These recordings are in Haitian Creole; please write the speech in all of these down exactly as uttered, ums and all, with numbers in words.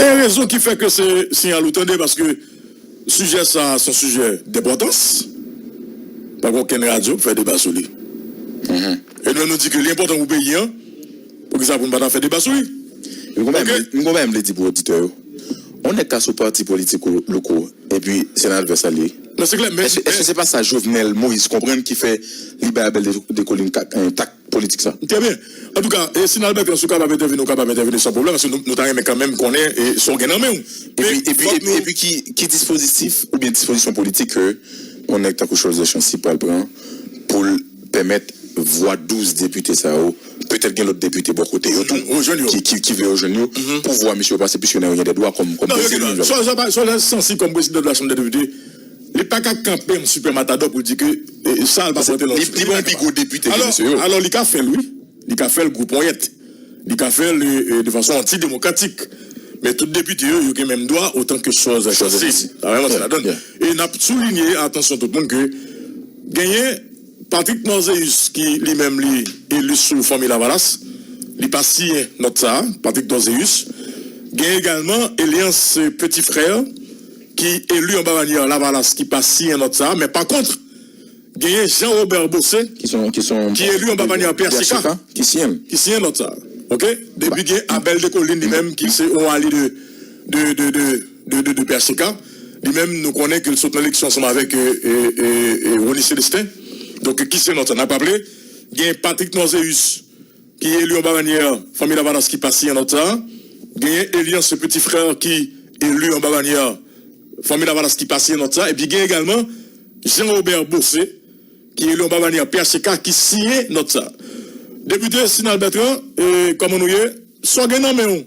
E rezon ki fè ke se siyal ou tande, paske sijè sa a se yon sijè denpòtans. Pa gen okenn radyo k fè deba sou li. E nou, nou di ke li enpòtan pou peyi an, poukisa pou n pa ta fè deba sou li? M konprann, m konprann, m vle di pou oditè yo. On nèg ka sou pati politik ou, Louko, epi se nan advèsè li ye. Non, se klè, men, èske, èske se pa sa Jovenel Moïse konprann ki fè li bay Abel de, de Colin tak, eh, tak politik sa? Trè byen. Antouka, e, Sinal Bertrand, si w kapab entèvini, w kapab entèvini san pwoblèm, paske nou, nou ta renmen kanmenm konnen, e, sa w gen nan men w. Epi, epi, epi, epi ki, ki dispozitif oubyen dispozisyon politik ke yon nèg tankou Charles Chancy pral pran pou l pèmèt vwa douz depite sa yo, petèt gen lòt depite bò kote yo tou, ki, ki, ki vle rejwenn yo pou vwa misye yo pase, piske nan yon dè dwa kòm, kòm prezidan. Non, yo gen dwa. Charles Chancy kòm prezidan de la Chambre des Députés, li pa ka kanpe an sipè matadò pou l di ke, e, e, sa l pa pote lòt. Li, li pa yon pi gwo depite ke misye yo. Alò, li ka fè l, wi. Li ka fè l gwo ponyèt. Li ka fè l, e, e, de fason antidemokratik. Men tout depite yo, yo gen menm dwa otan ke Charles Chancy. Sa vrèman se ladann. E n ap soulinye, atansyon tout moun, ke genyen Patrick Noiséus ki li menm li eli sou Fanmi Lavalas, li pa siyen nòt sa a, Patrick Noiséus. Gen egalman Eliance Petit Frère ki eli anba banyè Lavalas ki pa siyen nòt sa a, men pa kont, genyen Jean Robert Bossé ki eli anba banyè P H T K ki siyen nòt sa a. Oke? Epi gen Abel Descollines li menm ki se yon alye de, de, de, de, de, de, de P H T K. Li menm, nou konnen ke l sot nan eleksyon ansanm avèk, e, e, e, e, Rony Célestin. Donk, ki siyen nòt sa a? N ap raple, gen Patrick Noiséus ki eli anba banyè Fanmi Lavalas ki pa siyen nòt sa a. Genyen Eliance Petit Frère ki eli anba banyè Fanmi Lavalas ki pa siyen nòt sa a. Epi gen egalman Jean Robert Bossé ki eli anba banyè P H T K ki siyen nòt sa a. Depite Sinal Bertrand, e, kòman nou ye? Sa w gen nan men w?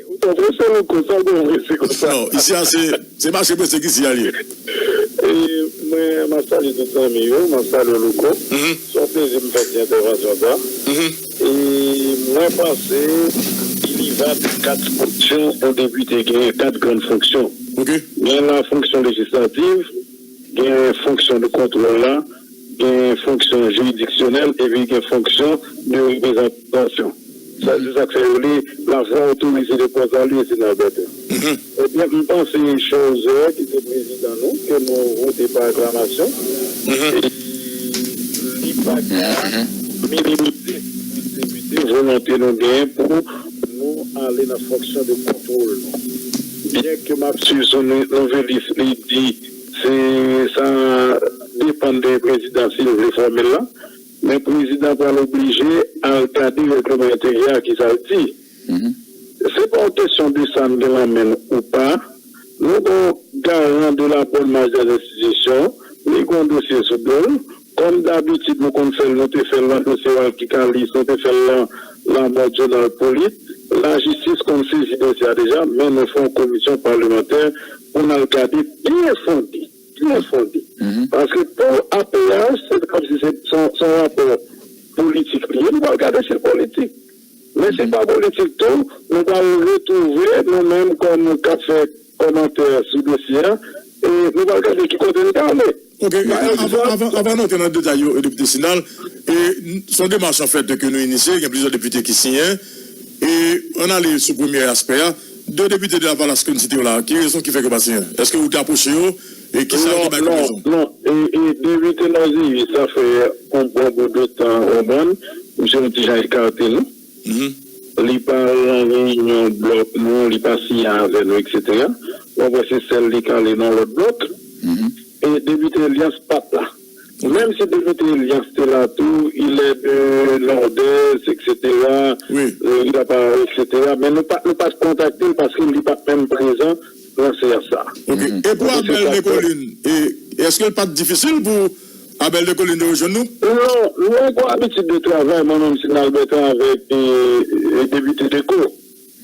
Ou twò prese, Louko, sa w gen w prese konsa? Non, isi a se, se mache prese ki isi a li ye. E, mwen, m ap salye tout zanmi yo, m ap salye Louko. Se yon plezi m fè ti entèvansyon sa. E mwen panse, il y va de quatre fonctions, yon depite genyen kat grann fonksyon. Gen la fonksyon lejislativ, gen fonksyon de kontwòl la, gen fonksyon jiridiksyonèl, epi gen fonksyon de reprezantasyon. Sa, se sa k fè yo rele la voix autorisée de Port-Salé, Sinal Bertrand. Ebyen, m panse Cholzer, ki se prezidan nou, ke nou vote pa aklamasyon, e li pa ka minimize, depite, volonte nou genyen pou nou ale nan fonksyon de kontwòl nou. Byen ke m ap swiv sou nou, Nouvèlis, li di se, sa depann de prezidan si l vle fòme l la, men prezidan pral oblije al gade règleman enteryè a, kisa l di. Se pa yon kesyon de sa n gen nan men n ou pa. Nou gen yon garan de la bonne marche des institutions, li gen yon dosye sou do l. Kòm dabitid, nou konn fè l, nou te fè l nan dosye Walky Calis, nou te fè l nan lanmò Jovenel Polit. Lajistis konn sezi dosye a deja, men nou fè yon komisyon palimantè pou n al gade byen fonde, byen fonde. Paske pou A P H, se kòmsi se, se yon, se yon rapò politik li ye, nou pral gade si l politik. Men si l pa politik tou, nou pral retwouve nou menm kòm moun k ap fè kòmantè sou dosye a, e nou pral gade ki kote n ka ale. Ok, avan, avan, avan n antre nan detay yo, e, Depite Sinal, e, n- se yon demach, anfèt, ke nou inisye, gen plizyè depite ki siyen, e ann ale sou premye aspè a. De depite de Lavalas ke n site yo la, ki rezon ki fè ke yo pa siyen? Èske ou te apwoche yo, e kisa yo te bay kòm rezon? Non, non, e, e depite Noisius, sa fè yon bon bout de tan, ou konprann, misye yon ti jan ekate nou. Li pa al nan reyinyon blòk nou, li pa siyen avè nou, etsetera. Bon, mwen, se sèl li k ale nan lòt blòk. E depite Elias pa t la. Menm si depite Elias te la tou, il est de Nòdès, etsetera. Euh, il a pas, etsetera. Men nou pa, nou pa t kontakte l paske li pa t menm prezan nan seyans sa a. Ok. E pou Abel Descollines, e, èske l pa t difisil pou Abel Descollines te rejwenn nou? Non, nou gen yon abitid de travay, mwen menm, Sinal Bertrand avèk, e, e, depite Desco.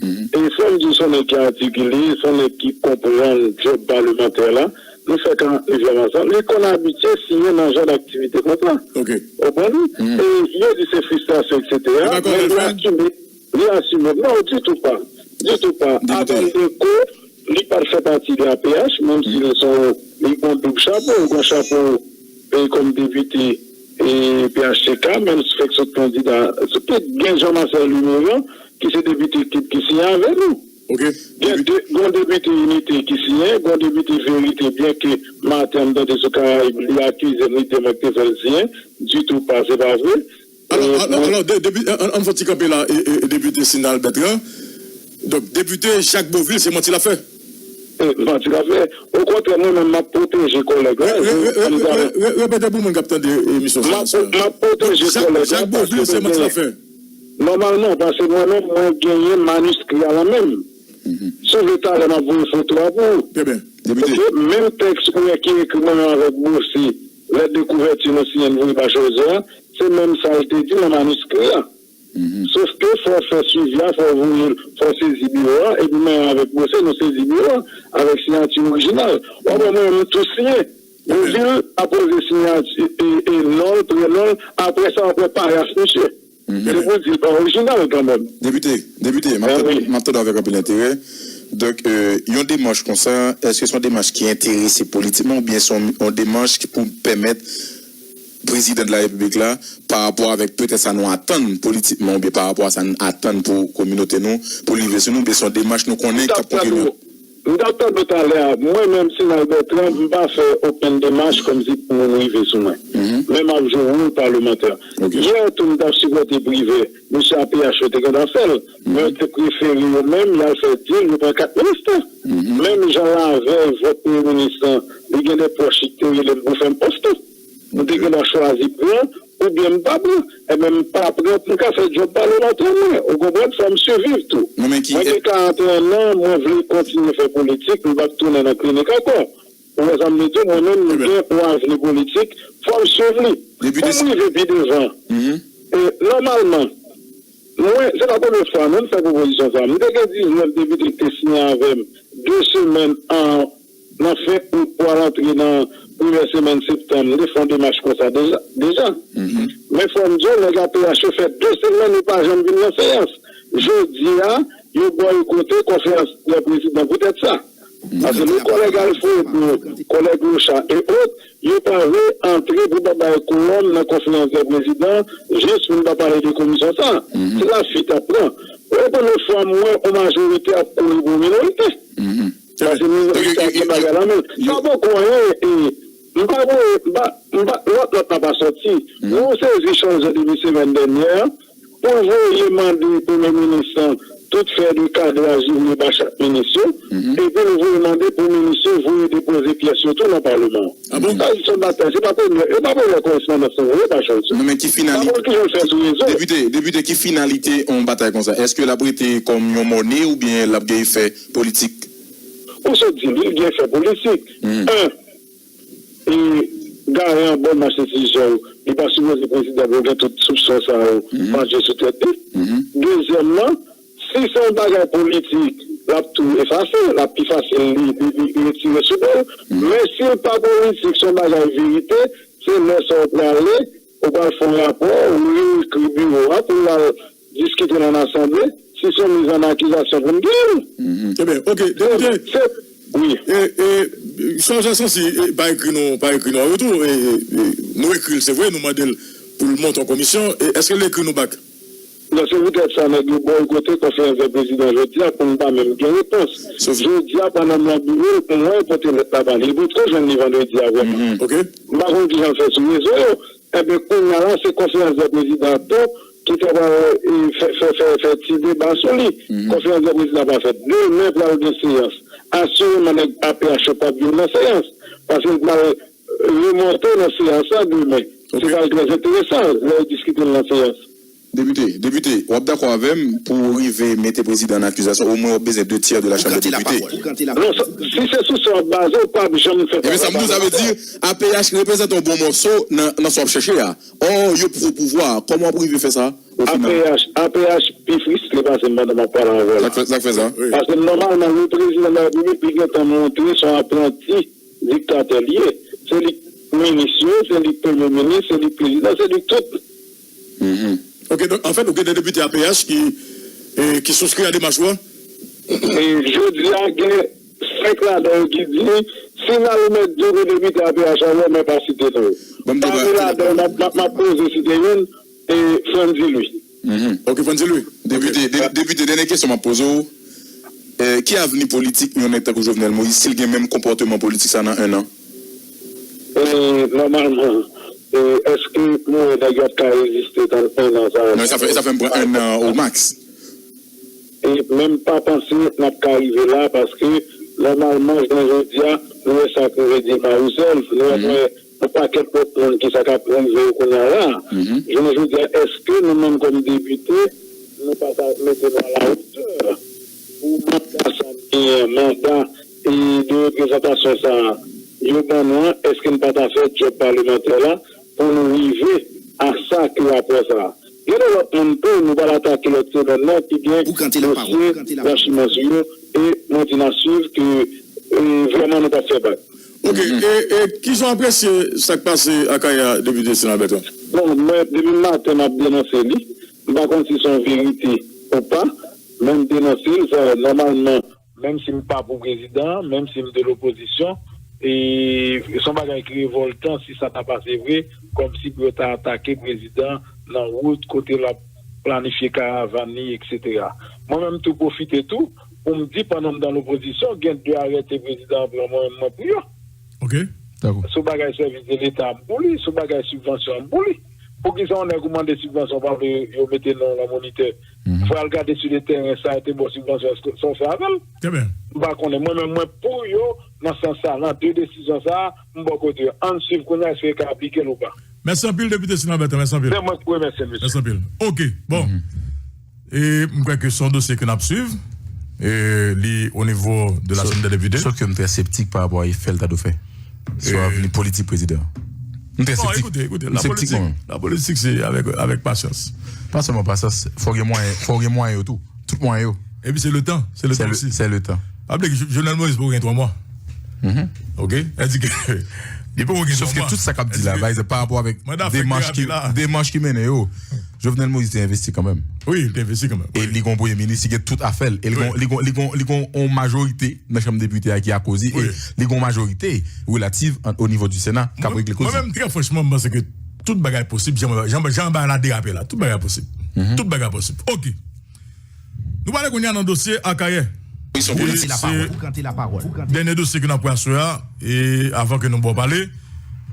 E fò m di w, se yon nèg ki atikile, se yon nèg ki konprann djòb palimantè la. Nou fè kan rivyè ansanm. Li konn abitye siyen nan jan daktivite konsa. Ou konprann? E yo di se fristrasyon, etsetera. Men li asime. Li asime. Non, ditou pa. Ditou pa. Abel Desco, li pa t fè pati de A P H, menm si li se yon, li gen yon doub chapo, li gen yon chapo, e, kòm depite, e, P H T K, menm si fèk sot kandida, se te gen Jean Marcel Louis Morin, ki se depite ki, ki siyen avè nou. Ok. Gen de, gen yon depite Inite ki siyen, gen yon depite Verite, byen ke maten an m tande sou Karayib, li akize m, li di mwen ki te fè l siyen, ditou pa, se pa vre. Alò, alò, alò, de, depi, an, an fè yon ti kanpe la, e, e, depite Sinal Bètran. Donk, depite Jacques Beauvil, se manti l ap fè. E, manti l ap fè. Okontrè, mwen menm, m ap pwoteje kòlèg la. Re-, re-, re-, re-, re-, re-, repete pou moun k ap tande emisyon sa. M ap, m ap pwoteje kòlèg la. Jacques Beauvil, se manti l ap fè. Nòmalman, paske mwen menm, mwen genyen maniskri a nan men m. Si w vle talè, m ap voye foto a pou ou. Trè byen. Depite. Ok, menm tèks ou wè ki ekri mwen menm avèk Bose, lèt de kouvèti nou siyen n voye ba Cholzo a, se menm sa l te di nan maniskri a. Sof ke fò w fè swivi a, fò w voye l, fò w sezi biwo a, epi mwen avèk Bose, nou sezi biwo a, avèk siyati orijinal. W ap wè mwen menm m tou siyen. Bozil apoze siyati, e, e, non l, prenon l, apre sa w ap wè payas misye. Se pou di l pa orijinal kanmenm. Depite, depite, m ap tande, m ap tande avèk anpil enterè. Donk, e, yon demach konsa, èske se yon demach ki enterese politikman oubyen se yon, yon demach ki pou pèmèt prezidan de la repiblik la, pa rapò avèk petèt sa nou atann politikman oubyen pa rapò a sa n atann pou kominote nou, pou li rive sou nou, oubyen se yon demach nou konnen k ap kontinye? M t ap tande w talè a, mwen menm, Sinal Bètran, m pa fè okenn demach kòmsi pou moun rive sou mwen. Men m ap jwe wòl palemantè. Yè tou, m t ap sipòte Privè, mesye A P H yo te gentan fè l, men yo te prefere yo menm, y al fè dil, yo pran kat minis lan. Menm jan Lavèy vòt premye minis lan, li gen de pwòch li te rele m pou fè m pòs tou. M te gen dwa chwazi pran oubyen m pa pran. Ebyen, m pa pran pou m ka fè djòb palemantè mwen. Ou konprann? Fò m siviv tou. Mwen gen karanteyen an, mwen vle kontinye fè politik, m p ap tounen nan klinik ankò. Ou wè sa m vle di w? Mwen menm, m gen yon avni politik, fò m swiv li. Pou m rive pi devan, e, nòmalman, mwen, se pa premye fwa non m fè pwopozisyon sa a. M te gen diznèf depite ki te siyen avè m de semèn an nan fen out pou al antre nan premyè semèn septanm, m te fè yon demach konsa deja. deja. Men fò m di w, nèg A P H yo fè de semèn yo pa janm vin nan seyans. Jodi a, yo bòykote konferans dè prezidan poutèt sa. Paske lè kòlèg Alfredo, kòlèg Locha e ot, yo pa vle antre pou pa bay kowòm nan konferans dè prezidan, jis pou n pa pale de komisyon sa. Se lafit ap pran. Premye fwa m wè yon majorite ap kouri pou yon minorite. Paske minorite a gen bagay nan men l. Sa poko anyen, e, m pa voye, m pa, m pa, lòt, lòt la pa sòti. Nou sezi Cholzo depi semèn dènyè a, pou l voye mande premye minis lan tout fè de kadraj li voye ba chak minis yo, epi l voye mande pou minis yo voye depoze pyès yo tou nan palman an. Sa se yon batay, se pa premye, e pa premye korespondans nou voye ba Cholzo. Non, men ki finalite, pa konn kijan l fè sou rezo. Depite, depite, ki finalite yon batay konsa? Èske l ap rete kòm yon mòne oubyen l ap gen efè politik? Ou sot di li, li gen fè politik. En, e, gare an bò mach enstitisyon yo, li pa sipoze prezidan pou gen tout soupsyon sa yo pandye sou tèt li. Dezyèmman, si se yon bagay politik, l ap tou efase, l ap pi fasil li, li, li, li retire sou do l. Men si l pa politik, se yon bagay verite, se lè sa w prale, ou pral fè yon rapò, ou ekri biwo a pou l al diskite l ann asanble, si se yon miz an akizasyon pou n genyen l. Ebyen, ok, depite. Se, wi. E, e, Cholzo Sansi, e, pa ekri non, pa ekri non an retou, e, e, e, nou ekri l, se vre, nou mande l pou l monte yon komisyon, e èske l ekri nou back? Non, se poutèt sa nèg yo bòykote konferans dè prezidan jodi a pou n pa menm gen repons. Jodi a, pandan m nan biwo l, mwen pote lèt la ba li. Li potko jwenn li vandredi a vrèman. M pa konn kijan l fè sou rezo yo. Enben, kounye a la, se konferans dè prezidan tou ki ta pral, e, fè, fè, fè, fè ti deba sou li. Konferans dè prezidan pa fèt. Demen pral gen seyans. Asireman, nèg A P H yo p ap vin nan seyans. Paske l pral remonte nan seyans la demen. Se pral trè enteresan lè yo diskite l nan seyans. Depite, depite, w ap dakò avè m pou w rive mete prezidan an akizasyon, omwen w ap bezwen de tyè de la Chambre des députés. Non, sa, si se sou sa w ap baze, w p ap janm fè travay palemantè. Ebyen, sa m di w, sa vle di, A P H reprezante yon bon mòso nan, nan sa w ap chèche a. Ò, yo pran pouvwa a. Kòman w ap rive fè sa, o final? A P H, A P H pi friske pase m pandan m ap pale avè w la. Sa k fè, sa k fè sa? Paske nòmalman, le prezidan de la repiblik, li gentan montre se yon apranti diktatè li ye. Se li k minis yo, se li k premye minis, se li k prezidan, se li k tout. Ok, donk, anfèt, ou gen de depite A P H ki, e, ki souskri a demach ou an? E jodi a, gen senk ladan yo ki di, si n al mèt di w ke depite A P H an, mwen pa site non yo. Pami ladan yo, m ap, m ap, m ap poze site youn, e Frandy Louis. Ok, Frandy Louis. Depite, de-, depite, dènye kesyon m ap poze w. Eh, ki avni politik yon nèg tankou Jovenel Moïse si l gen menm konpòteman politik sa nan en an? Eh, nòmalman, eh, èske nou wè nèg yo ap ka reziste tann en an sa? Non, sa fè, sa fè m pran en an o max. E menm pa panse n ap ka rive la, paske nòmalman, jounen jodi a, nou wè sa k rive Dilma Rousseff, nou wè, nou wè yon pakèt lòt moun ki sa k ap rive yo kounye a la. Jounen jodi a, èske nou menm kòm depite, nou pa ta mete nou a la hauteur pou manda sa n genyen, manda e de reprezantasyon sa yo ban nou an, èske n pa ta fè djòb palemantè la pou nou rive a sa ke rapò sa a? Gen de lòt moun tou, nou pral atake lòt semèn nan, ki gen dosye blanchiman sou yo, e mwen di n a swiv ke, e, vrèman nou p ap fè bak. Ok, e, e kijan w apresye sa k pase Akayè a, Depite Senatè Bertrand? Bon, mwen, depi maten, m ap denonse li. M pa konn si se yon verite ou pa, men m denonse l. Sa, nòmalman, menm si m pa pou prezidan, menm si m de lopozisyon, e se yon bagay ki revòltan si sa ta pase vre, kòmsi pou yo ta atake prezidan nan wout kote l ap planifye karavàn li, etsetera. Mwen menm tou pwofite tou pou m di, pandan m nan lopozisyon, gen de arete prezidan an pran, mwen menm mwen pou yo. Ok. Dakò. Sou bagay sèvis de Leta, m pou li. Sou bagay sibvansyon, m pou li. Poukisa yon nèg ou mande sibvansyon, w pa vle yo mete non w nan monitè? Fò al gade si le tèren sa te ba w sibvansyon, èske sa w fè avè l? Trè byen. M pa konnen. Mwen menm, mwen pou yo nan sans sa, nan de desizyon sa a, m bò kote yo. Ann swiv kounye a, èske yo ka aplike l ou pa. Mèsi anpil, Depite Sinalbètan, mèsi anpil. Se mwen k pou remèsye, mesye. Mèsi anpil. Ok, bon. E m kwè ke se yon dosye ke n ap swiv, e li o nivo de la Chanm dè Depite. Sòf ke m trè septik pa rapò a efè l ta dwe fè. Sou avni politik prezidan. M trè septik. Bon, ekoute, ekoute, m septik mwen menm. La politik, se avèk, avèk pasyans. Pa sèlman pasyans, fò gen mwayen, fò gen mwayen yo tou. Tout mwayen yo. Epi se le tan, se le tan osi. Se le tan. Pa bliye ke Jo-, Jovenel Moïse poko gen twa mwa. Ok? Sa di ke li poko gen twa mwa. Sòf ke tout sa k ap di la, pa egzanp, pa rapò avèk demach ki, demach ki mennen yo. Jovenel Moïse te envesti kanmenm. Wi, li te envesti kanmenm. E li gon premye minis, li gen tout afè l. E li gon, li gon, li gon, li gon yon majorite nan Chanm Depite a ki akoz li. E li gon majorite relativ an, o nivo di Sena k ap regle koze. Mwen menm, trè franchman, m panse ke tout bagay posib, jan, jan, jan bagay la derape la. Tout bagay posib. Tout bagay posib. Ok. Nou prale kounye a nan dosye Akayè. Ou kante lapawòl. Dènye dosye ke n ap pran aswè a, e avan ke nou ba w pale,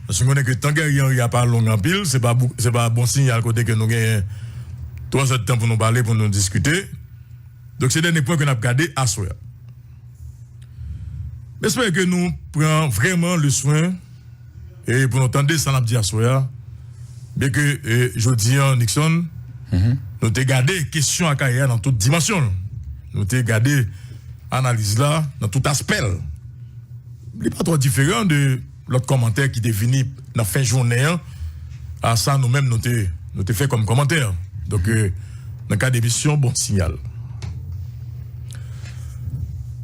paske m konnen ke tan gèri an ri a pa long anpil, se pa bou-, se pa bon siyal kote ke nou genyen twa zè d tan pou nou pale, pou nou diskite. Donk, se dènye pwen ke n ap gade aswè a. M espere ke nou pran vrèman le swen e pou nou tande sa n ap di aswè a. Byenke, e, jodi a, Nixon, nou te gade kesyon Akayè a nan tout dimansyon l. Nou te gade analiz la nan tout aspè l. Li pa twò diferan de lòt kòmantè ki te vini nan fen jounen an, a sa nou menm nou te, nou te fè kòm kòmantè. Donk, e, nan kad emisyon, bon siyal.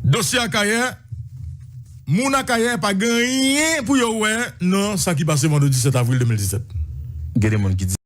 Dosye Akayè, moun Akayè pa gen anyen pou yo wè nan sa ki pase vandredi sèt avril de mil disèt. Gen de moun ki di